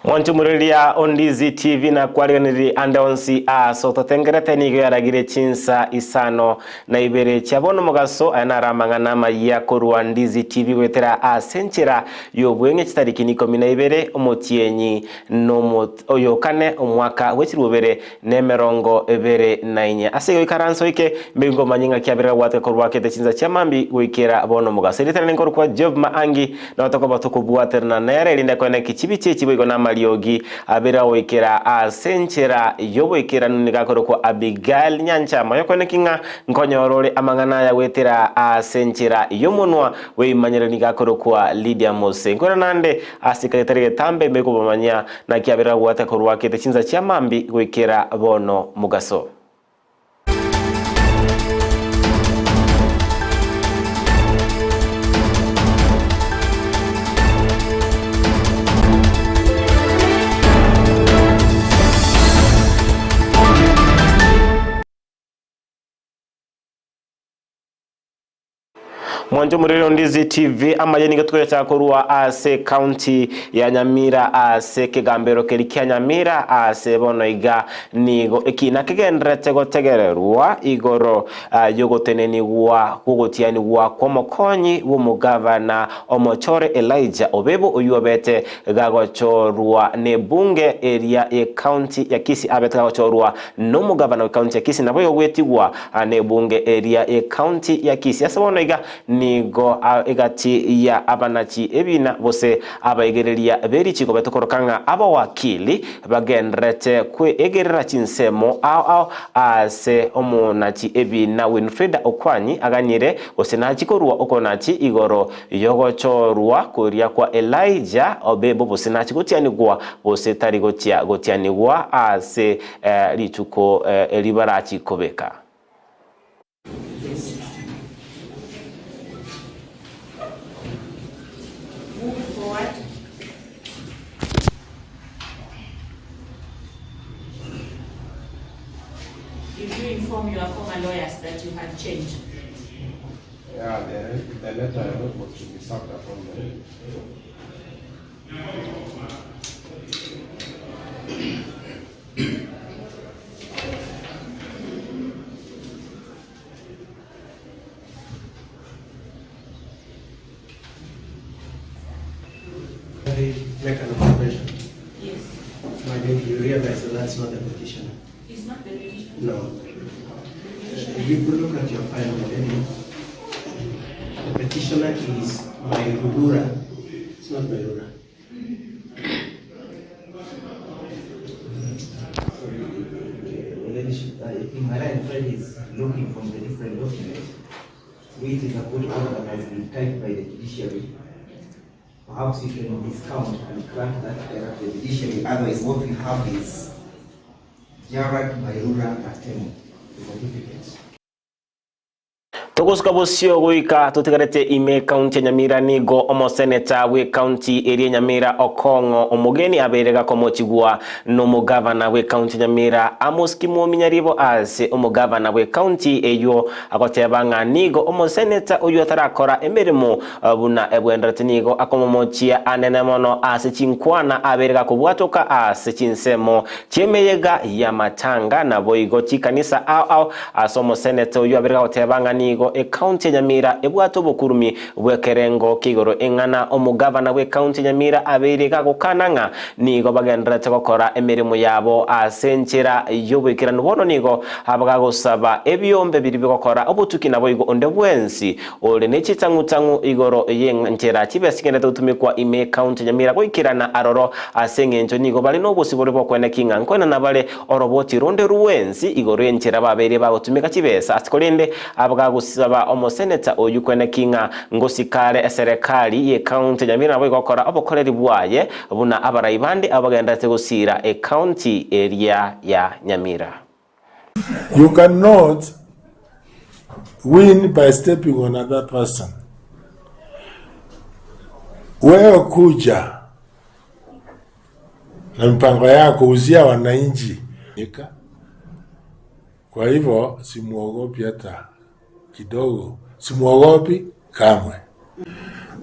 Mwanche omorereria o Ndizi TV na kwariganirie ande onsi ase ototengerete nigo yaragire chinsa isano na ibere chia bono omogaso aya naro amang'ana amayia korwa Ndizi TV goetera ase enchera y'obweng'e chitariki ikomi na ibere omotienyi nomo oyokane omwaka bw'echirwobere nemerongo ebere na inye. Ase igo ikaransa oike, mbe nkomanye ng'aki abere gabwate korwa akete chinsa chia mambia goikera bono omogaso. Erieta riane nkorokwa Job Maangi, nabo tokoba tokobwaterana nere, erinde akoe neki chibi chi'echi boigo namariogi abere agoikera ase enchera y'oboikeranu nigo akorokwa Abigail Nyanchama. Oyokoeneki ng'a nkonyora ore amang'ana aya goetera ase enchera y'omonwa bw'eimanyereri nigo akorokwa Lydia Mose. Nkoirana naende ase ekero getari getambe mbe kobamanyia Naki abere agwate korwa akete chinsa chia mambia goikera bono mogaso. Mwanche omorere o Ndizi TV amaye nigo togochaka korwa ase county ya Nyamira ase ekegambero keria kia Nyamira ase bono iga nigo ekina kegendererete gotegererwa igoro ah, yogotenenigwa gwogotianigwa kw'omokonyi bw'omogavana omochore Elijah Obebo oyio obete gagochorwa nebunge eria ye county ya Kisii abete gagochorwa Nomogabana we county ya Kisii naboigo gwetigwa nebunge eria ye county ya Kisii. Ase bono iga nigo egati ya abanachi ebina gose abaigereria be richiko betokoroka ng'a abawakili bagendererete kweegerera chinsemo ao ao ase omonachi ebina Winfrida Okwanyi aganyire gose nachi korua okonachi igoro Y'ogochorwa koria kwa Elija obe bobose nachi gotianigwa, gose tari gochia gotianigwa ase rituko eri barachi kobeka. Move forward. Did you inform your former lawyers that you had changed? Yeah, the, the letter I wrote was to be served upon them. Make an observation. Yes. My lady, you realize that that's not the petitioner. It's not the petitioner. No. If you could look at your file, my lady, the petitioner is Mairura. It's not Mairura. Sorry, ladyship, I think my line friend is looking from the different document, which is a court order that has been typed by the judiciary. Perhaps we can discount and grant that error to the judiciary. Otherwise, what we have is Gerard Mairura Matemo, the certificate. Togosuka bosio goika totigarete ime ekaunti ya Nyamira nigo omoseneta bw'ekaunti eria Nyamira Okong'o Omogeni abeire gakomochigwa nomogavana bw'ekaunti ya Nyamira Amos Kimwomi Nyaribo ase omogavana bw'ekaunti eyio agoteba ng'a nigo omoseneta oyio atarakora emeremo Buna ebwenderete nigo akomomochia anene mono ase chinkwana abeire gakobwatoka ase chinsemo chi'emeyega y'amatanga naboigo chikanisa ao ao ase omoseneta oyio abeire gagoteba ng'a nigo ecounty ya Nyamira ebwate obokurumi bw'ekerengo ki'igoro eng'ana omogavana bw'ecounty ya Nyamira abeire gagokana ng'a nigo bagendererete gokora emeremo yabo ase enchera y'oboikeranu bono nigo abagagosaba ebiombe biria bigokora obotuki naboigo onde bwensi Ore ne chitang'u-tang'u igoro y'enchera chibesigenete gotumekwa ime ekaunti ya Nyamira goikerana aroro ase eng'encho nigo bare nobosibore bw'okoeneki ng'a nkoenana bare oroboti ronde rwensi igoro y'enchera babeire bagotumeka chibesa ase korende abagagosaba omoseneta oyio koeneki ng'a ngosikare eserekari y'ekaunti ya Nyamira nabo egokora obokoreri bwaye buna abarai bande abo bagendererete gosiira ekaunti eria ya Nyamira. You cannot win by stepping on another person. Wewe kuja na mipango yako uzia wananchi. Kwa hivyo simuogopi hata kidogo, simuogopi kamwe.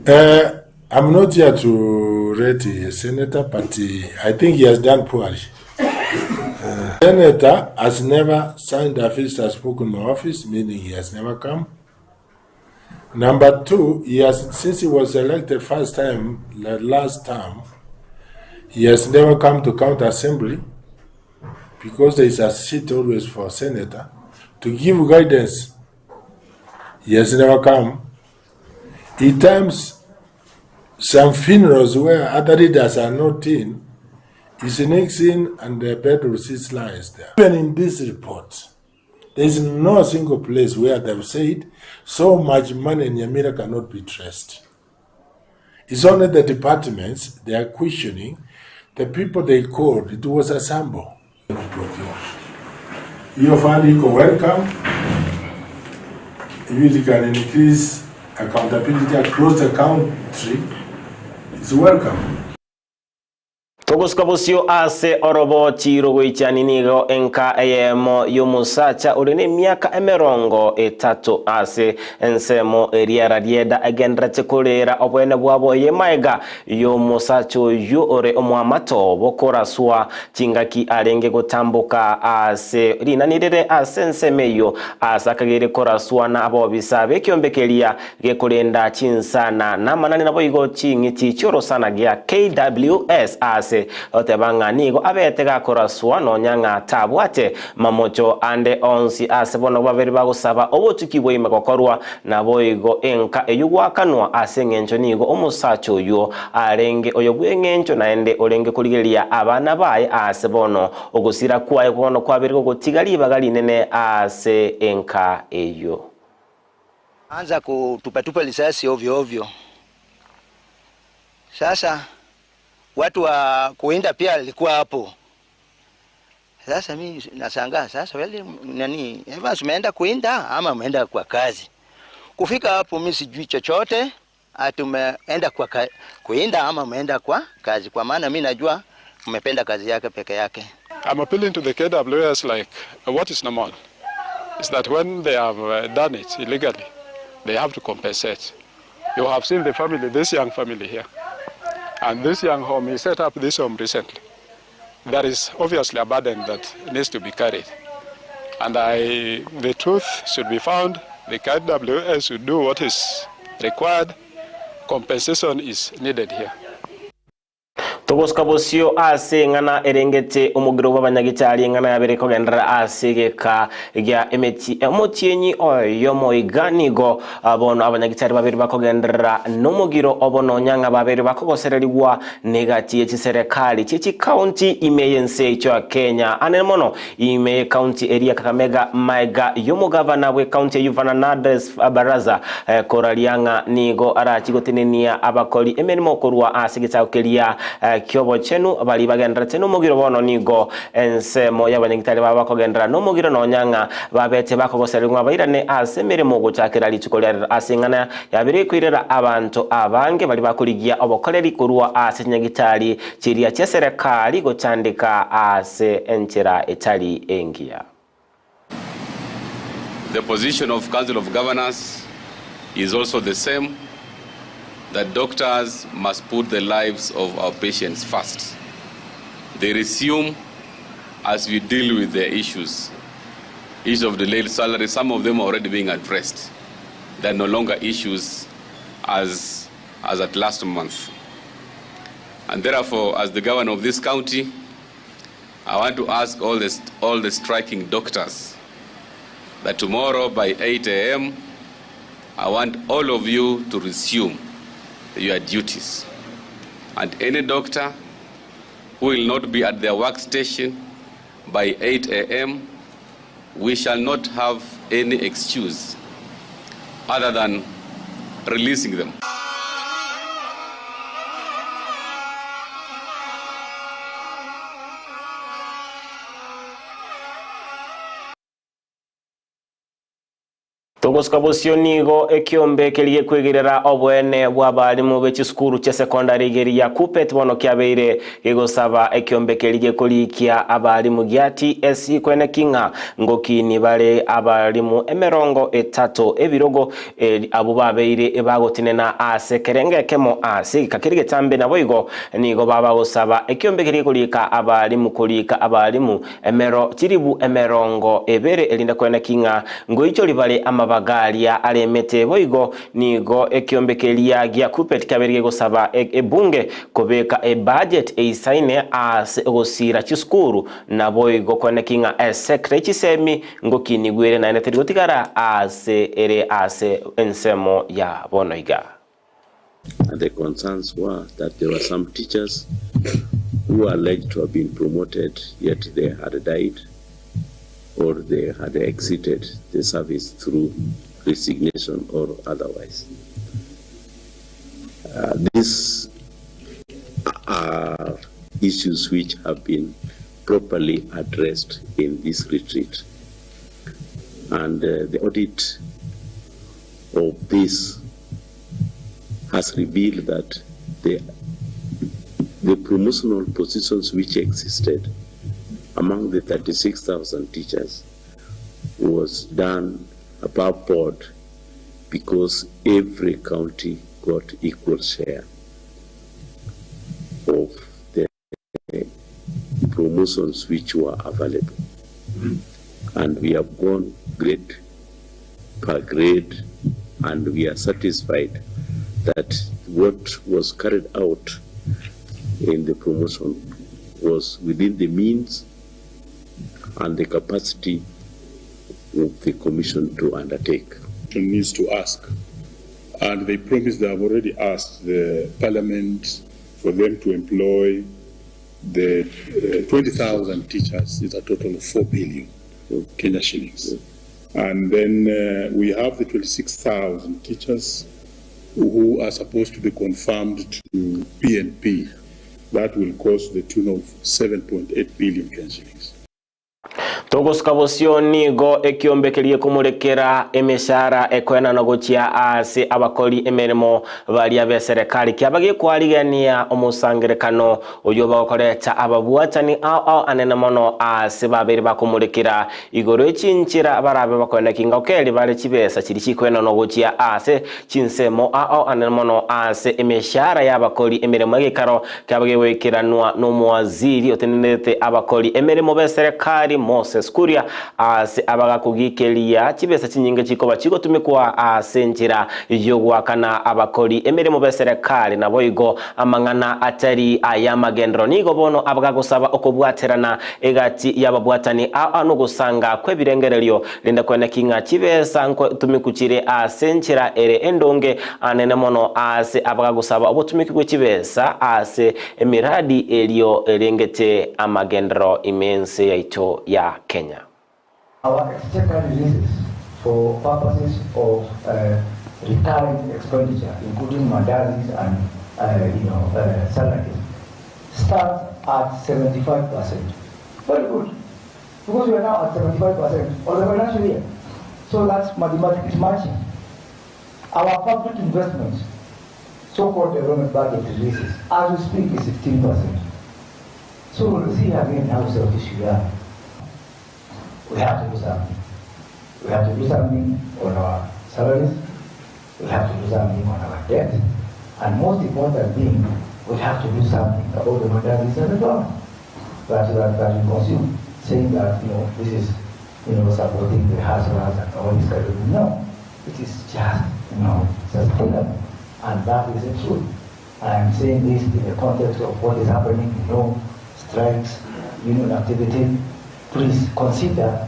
Eh, I'm not here to. to rate a senator, but I think he has done poorly. Senator has never signed a visitor's book in my office, meaning he has never come. Number two, he has since he was elected first time, the last term, he has never come to county assembly because there is a seat always for senator to give guidance. He has never come. He times some funerals where other leaders are not in, he sneaks in and the bed receipt lies there. Even in this report, there is no single place where they've said so much money in Nyamira cannot be traced. It's only the departments they are questioning, the people they called, it was a sample. Hiyo fund iko welcome. If it can increase accountability across the country, it's welcome. Togosuka bosio ase oroboti rogoichani nigo enka eyemo y'omosacha ore nemiaka emerongo etato ase ensemo eria Rarieda egenderete korera obwene bwabo eye maega y'omosacha oyio ore omoamato bokoraswa chingaki arenge gotamboka ase rinani rire ase ensemo eyio ase akageire koraswa na abobisa b'ekiombe keria gekorenda chinsana namanani naboigo ching'iti chi'orosana gia KWS ase oteba ng'a nigo abete gakoraswa nonya ng'a tabwate mamocho ande onsi ase bono babere bagosaba obotuki bwaime gokorwa naboigo enka eyio gwakanwa ase eng'encho nigo omosacha oyio arenge oyo bw'eng'encho naende orenge korigereria abana baye ase bono ogosira kwaye bono kwabere gogotiga ribaga rinene ase enka eyio. Anza kutupatupa risasi ovyo ovyo. Sasa watu wa kuinda pia alikuwa hapo. Sasa mi nashangaa sasa, wale nani Evans umeenda kuinda ama umeenda kwa kazi? Kufika hapo mi sijui chochote, ati umeenda kwa kuinda ama umeenda kwa kazi, kwa maana mi najua umependa kazi yake peke yake. I'm appealing to the KWS like what is normal is that when they have done it illegally, they have to compensate. You have seen the family, this young family here, and this young home, he set up this home recently. There is obviously a burden that needs to be carried. And the truth should be found. The KWS should do what is required. Compensation is needed here. Togosuka bosio ase eng'ana erengete omogiro bw'abanyagitari eng'ana yabere kogenderera ase egeka gia emeti omotienyi oyomo iga nigo bono abanyagitari babere bakogenderera nomogiro obo nonya ng'a babere bakogosererigwa negati ye chiserekari chie chikaunti ime y'ense echo ya Kenya ane mono ime y'ekaunti eria Kakamega maega y'omogavana bw'ekaunti ya Yuvana Nades Baraza koraria ng'a nigo arachi gotenenia abakori emeremo korwa ase egesago keria kiobochenu bari bagenderete nomogiro bono nigo ensemo y'abanyagitari baba bakogendera nomogiro nonya ng'a babete bakogosererwa bairane ase emeremo gochakera rituko ria ase eng'ana yabere koirera abanto abange bari bakorigia obokoreri korwa ase chinyagitari chiria chia serikali gochandika ase enchera etari engiya. The position of Council of Governors is also the same, that doctors must put the lives of our patients first. They resume as we deal with their issues. Issues of delayed salary, some of them are already being addressed. They are no longer issues as at last month. And therefore, as the governor of this county, I want to ask all the striking doctors that tomorrow by 8 a.m., I want all of you to resume your duties. And any doctor who will not be at their workstation by 8 a.m., we shall not have any excuse other than releasing them. Togosuka bosio nigo ekiombe keria gekwegerera oboene bw'abalimu be chisukuru chia sekondari igeri ya Kuppet bono kiabeire gegosaba ekiombe keria gekorikia abalimu gia TSC koeneki ng'a ngokini bare abalimu emerongo etato ebirogo abwo babeire bagotenena ase ekerengo ekemo ase egeka keria getambe naboigo nigo babagosaba ekiombe keria gekorika abalimu korika abalimu Emero chilifu emerongo ebere, erinde koeneki ng'a ngoichoria bare amabaga aria aremete. Boigo nigo ekiombe keria gia Kuppet kiabeire gegosaba ebunge kobeka ebudget eisaine ase ogosiira chisukuru, naboigo koeneki ng'a esekta ye chisemi ngokinigwa ere naende teri gotigara aase ere ase ensemo ya bono iga. And the concerns were that there were some teachers who were alleged to have been promoted yet they had died or they had exited the service through resignation or otherwise. Uh, these are issues which have been properly addressed in this retreat. And uh, the audit of this has revealed that the, the promotional positions which existed among the 36,000 teachers was done above board because every county got equal share of the promotions which were available. And we have gone grade per grade and we are satisfied that what was carried out in the promotion was within the means and the capacity of the commission to undertake. Needs to ask, and they promise they have already asked the parliament for them to employ the uh, 20,000 teachers is a total of 4 billion Kenya shillings. And then uh, we have the 26,000 teachers who are supposed to be confirmed to PNP. That will cost the tune of 7.8 billion Kenya shillings. Togosuka bosio nigo ekiombe keria gekomorekera emeshara ekoenanwa gochia ase abakori emeremo baria b'eserekari kiaba gekwarigania omosangerekano oyio bagokoreta ababwatani ao ao anene mono ase babeire bakomorekera igoro echinchera barabe bakoeneki ngokeri bare chibesa chiria chikoenanwa gochia ase chinsemo ao anene mono ase emeshara y'abakori emeremo egekaro kiaba kegoikeranwa n'omowaziri otenenerete abakori emeremo b'eserekari Moses Kuria ase abagakogikeria chibesa chinyinge chikoba chigotumikwa ase enchera y'ogoakana abakori emeremo b'eserekari naboigo amang'ana atari ay'amagenderero nigo bono abagagosaba okobwaterana egati y'ababwatani aa nogosanga kw'ebirengererio rende koeneki ng'a chibesa nkotumiku chire ase enchera ere endonge anene mono aase abagagosaba obotumiki bwe chibesa ase emiradi erio erengete amagenderero ime ense yaito ya Kenya. Our exchequer releases for purposes of recurring expenditure including mandazis and you know salaries stands at 75%. Very good. Because we are now at 75% of the financial year. So that's mathematically matching. Our public investments, so-called development budget releases, as we speak, is 16%. So we'll see again how selfish we are. We have to do something. We have to do something on our salaries. We have to do something on our debt. And most important thing, we have to do something about the mandazis and the flour that, that, that we consume, saying that, you know, this is, you know, supporting the hustlers and all this kind of thing. No, it is just, you know, sustainable. And that is the truth. I am saying this in the context of what is happening, you know, strikes, union activity. Please consider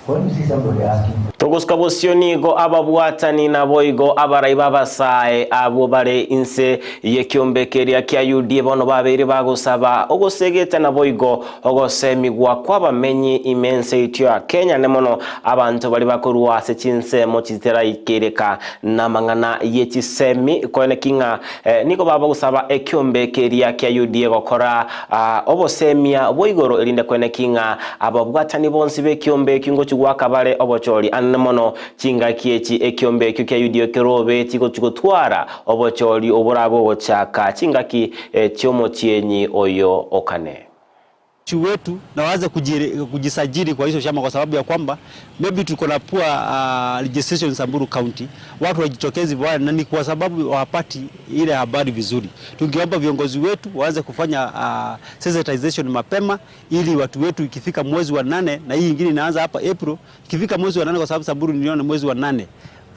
when you see somebody asking Togosuka bosio nigo ababwatani naboigo abarai b'abasae abwo bare inse y'ekiombe keria kia UDA bono babeire bagosaba ogosegeta naboigo ogosemigwa kw'abamenyi ime ense yaito ya Kenya ne mono abanto baria bakorwa ase chinsemo chiteraikereka namang'ana ye chisemi koeneki ng'a nigo babagosaba ekiombe keria kia UDA gokora obosemia bwa igoro erinde koeneki ng'a ababwatani bonsi b'ekiombe ekio ngochia ngochia goaka bare obochori anene mono chingaki echi ekiombe ekio kia UDA kerobe tigochia gotwara obochori oborabe ogochaka chingaki chiomotienyi oyo okane. Wetu na waanze kujisajili kwa hizo chama kwa sababu ya kwamba maybe tuko na poor registration Samburu County, watu wajitokezi bwana, na ni kwa sababu hawapati ile habari vizuri. Tungeomba viongozi wetu waanze kufanya sensitization mapema ili watu wetu ikifika mwezi wa 8 na hii ingine inaanza hapa April, ikifika mwezi wa 8 kwa sababu Samburu niliona mwezi wa 8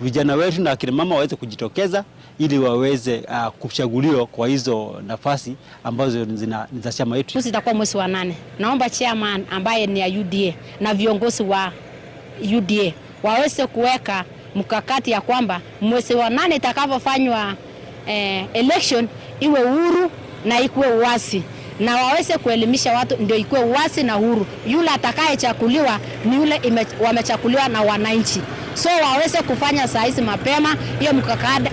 vijana wetu na akina mama waweze kujitokeza ili waweze kuchaguliwa kwa hizo nafasi ambazo ni za chama yetu. Itakuwa mwezi wa 8. Naomba chairman ambaye ni ya UDA na viongozi wa UDA waweze kuweka mkakati ya kwamba mwezi wa 8 itakapofanywa election iwe huru na ikuwe wazi, na waweze kuelimisha watu ndio ikuwe wazi na huru. Yule atakayechaguliwa ni yule wamechaguliwa na wananchi. So waweze kufanya saa hizi mapema hiyo mkakati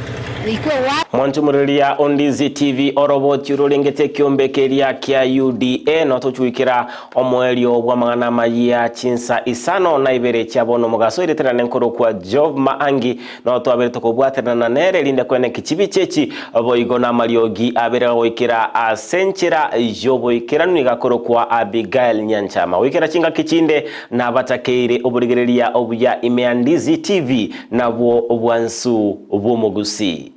ikuwe wazi. Mwanchumuriria Ondizi TV oroboti ururengete kiombe keria kia UDA no tuchuikira omwelio bwa mang'ana mayia chinsa isano na ibere chiabono mugaso ireterane nkoro kwa Job Maangi no twabere tukobwaterana nere rinde kwene kichibi chechi boigo na mariogi abere goikira asenchera yoboikeranu igakoro kwa Abigail Nyanchama wikira chinga kichinde na batakeire oburigereria obuya imeandizi TV nabwo obwansu bwomugusi.